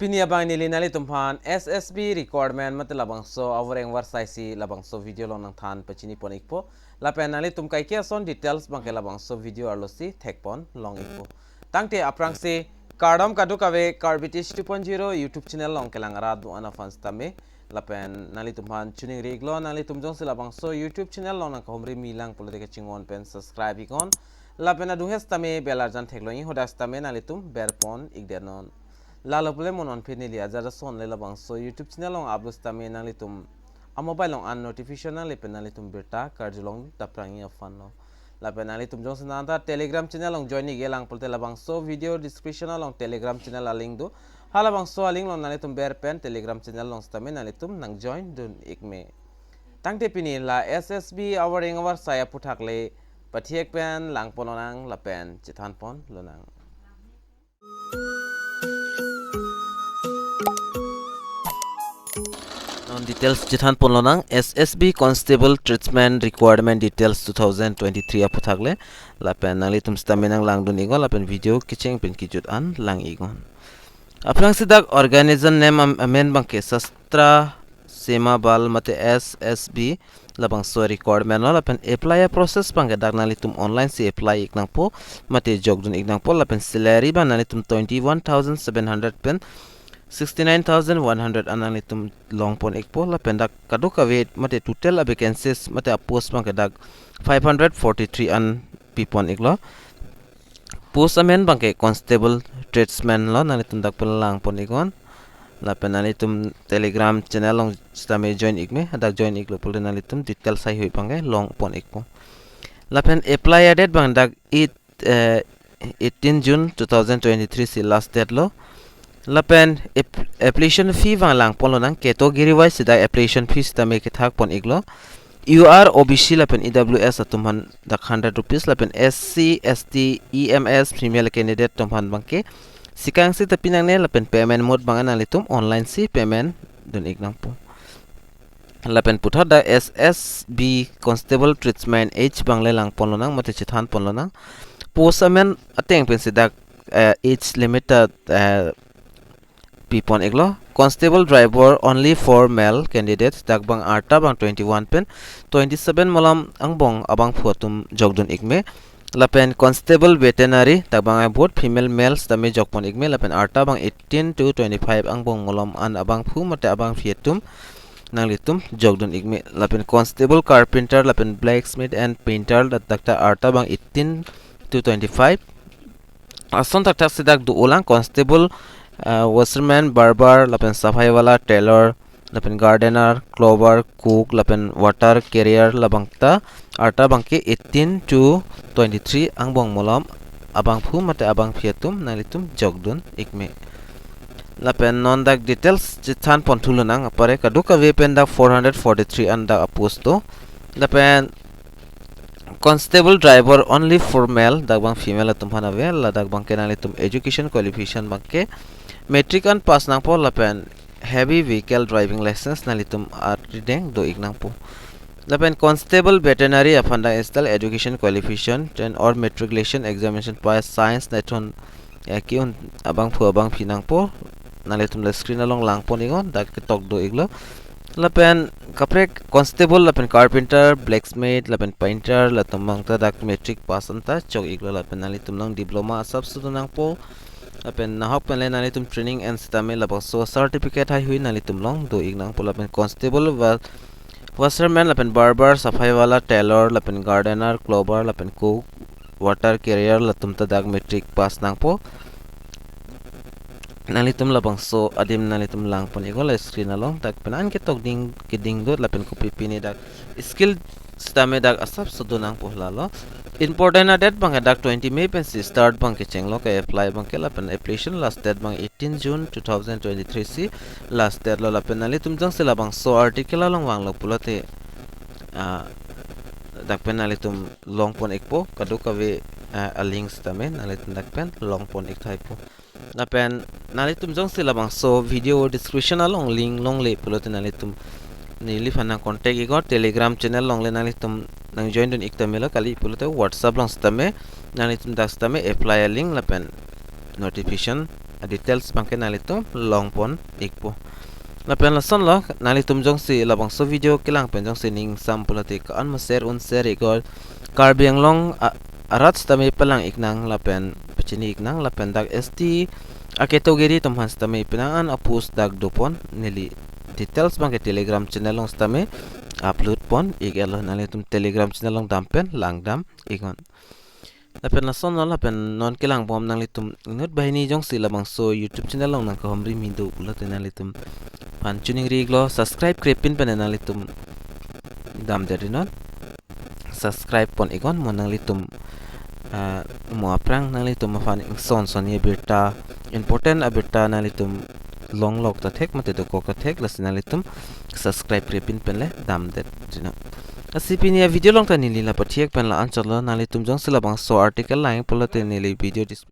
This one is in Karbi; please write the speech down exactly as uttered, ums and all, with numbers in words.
Pini abang neli nanglitum aphan S S B requirement mate labangso avoreng varsai si labangso video along nangthan pachini pon ikpo. Lapen nanglitum kaike ason details abangke labangso video arlo si thek pon long ikpo. Tangte aphrangsi kardom kadokave Karbi Tech two point zero YouTube channel along kelang arat do-an aphan sitame. Lapen nanglitum aphan choningri iklo, nanglitum jongsi labangso YouTube channel along nangkahumri milang pulote kachinghon pen subscribe iknon. Lapen adung he sitame bell arjan theklong ik, hadak sitame nanglitum ber pon ikdet non. Lalo pule mo non pini neli ajat ason le labangso YouTube channel along upload sitame nanglitum a mobile along an notification nangle pen nanglitum birta karjulong dapprang ik aphan lo. Lapen nanglitum jongsi nangta Telegram channel along join ik-e lang pulote labangso video description along Telegram channel a-link do. Halabangso a-link along nanglitum ber pen Telegram channel along sitame nanglitum nang join dun ikme. Tangte pini la S S B avoreng varsai aphuthak le pathek pen lang pon lonang lapen chethan pon lonang. Non details chethan pon lonang, S S B Constable Tradesman Requirement Details two thousand twenty-three aphuthak le. Lapen nanglitum sitame nang lang dun iknon lapen video kecheng pen kejut an lang iknon. Aphrangsi dak organization name am-, amen abangke Sastra Sema Bal mate S S B labangso requirement lo. Lapen apply a-process abangke dak nanglitum online si apply ik nangpo mate jok dun ik nangpo. Lapen salary abang nanglitum twenty-one thousand seven hundred pen sixty-nine thousand one hundred an nanglitum long pon ikpo. Lapen dak kadokave mate total a-vacancies mate a-post abangke dak five hundred forty-three an pi pon iklo. Post amen abangke Constable Tradesman lo, nanglitum dak pen lang pon iknon. Lapen nanglitum Telegram channel along sitame join ikme, hadak join iklo pulote nanglitum details haihui abangke long pon ikpo. Lapen apply a-date abang dak eight, eh, eighteen June two thousand twenty-three si last date lo. Lapen ap-, application fee abang lang pon lonang, category wise si dak application fee sitame kethak pon iklo. U R, O B C lapen E W S atum aphan dak hundred rupees, lapen S C, S T, E M S, female candidate atum aphan abangke sikang si ta pi nangne, lapen payment mode abang nanglitum online si payment dun ik nangpo. Lapen puthot dak S S B Constable Tradesman age abang le lang pon lonang mate chethan pon lonang. Post amen ateng pensi dak, eh, age limit ta, eh, pi pon iklo. Constable driver only for male candidates, dak abang arta abang twenty-one pen twenty-seven malom angbong abangphu atum jok dun ikme. Lapen constable veterinary, dak abang both female males tame jok pon ikme. Lapen arta abang eighteen to twenty-five angbong malom an abangphu mate abangphi atum nanglitum jok dun ikme. Lapen constable carpenter, lapen blacksmith and painter, dak, dak ta arta abang eighteen to twenty-five. Ason thakthak si dak do-olang, constable, ah, washerman, barber, lapen safai wala, tailor, lapen gardener, cleaner, cook, lapen water carrier, labang ta arta abangke eighteen to twenty-three angbong malom abangphu mate abangphi atum nanglitum jok dun ikme. Lapen non dak details chethan pon thu lonang, apare kadokave pen dak four hundred forty-three an dak a-post do. Lapen constable driver only for male, dak abang female atum aphan ave. Ladak abangke nanglitum education qualification abangke matric an pass nangpo, lapen heavy vehicle driving license nanglitum arideng do ik nangpo. Lapen constable veterinary aphan dak style education qualification ten or matriculation examination pass science nethon, eh, ki-un abangphu abangphi nangpo. Nanglitum la screen along lang pon iknon, dak ketok do iklo. Lapen kaprek constable, lapen carpenter, blacksmith, lapen painter, latum abang ta dak matric pass an ta chok iklo, lapen nanglitum along diploma asap sudu nangpo. Lapen nahok pen le nanglitum training an sitame labangso certificate haihui nanglitum along do ik nangpo. Lapen constable wa-, washerman, lapen barber, safai wala, tailor, lapen gardener, cleaner, lapen cook, water carrier, latum ta dak matric pass nangpo. Nanglitum labangso adim nanglitum lang pon iknon la screen along, dak pen an ketok ding keding do, lapen kopi pine dak skill sitame dak asap sudu nangpo lalo. Important a-date abangke dak twenty May pensi start abangke chenglo ke-apply abangke, lapen application last date abang eighteen June two thousand twenty-three si last date lo. Lapen nanglitum jongsi labangso article along vanglo pulote, ah, dak pen nanglitum long pon ikpo, kadokave, ah, a-link sitame nanglitum dak pen long pon ik thaipo. Lapen nanglitum jongsi labangso video description along link longle pulote nanglitum neliphan nang contact iknon, Telegram channel along le nanglitum nang join dun ik tame lo, kali pulote WhatsApp along sitame nanglitum dak sitame apply a-link lapen notification a-details abangke nanglitum longpon ikpo. Lapen lasonlo, nanglitum jongsi labangso video kelang pen jongsi ning sam pulote ko-an ma share un share iknon. Karbi Anglong a-, arat sitame palang iknang lapen pachini iknang lapen dak S T a-category atum aphan sitame penang an a-post dak dopon, neli details abangke Telegram channel along sitame upload pon iklo, nanglitum Telegram channel along dam pen langdam iknon. Lapen lasonlo, lapen non kelang bom nanglitum inut banghini jongsi labangso YouTube channel along nangkahumri mi do pulote nanglitum aphan choningri iklo, subscribe krepin pen nanglitum damdet iknon. Subscribe pon iknon, mo nanglitum, ah, mo aphrang nanglitum aphan ingson sonni abirta, important abirta nanglitum longlok ta thek mate dokok ta thek, lasi nanglitum subscribe krepin pen le damdet iknon. Lasi pini a-video along ta neli la pathek pen la-anchotlo, nanglitum jongsi labangso article lang pulote neli video dis-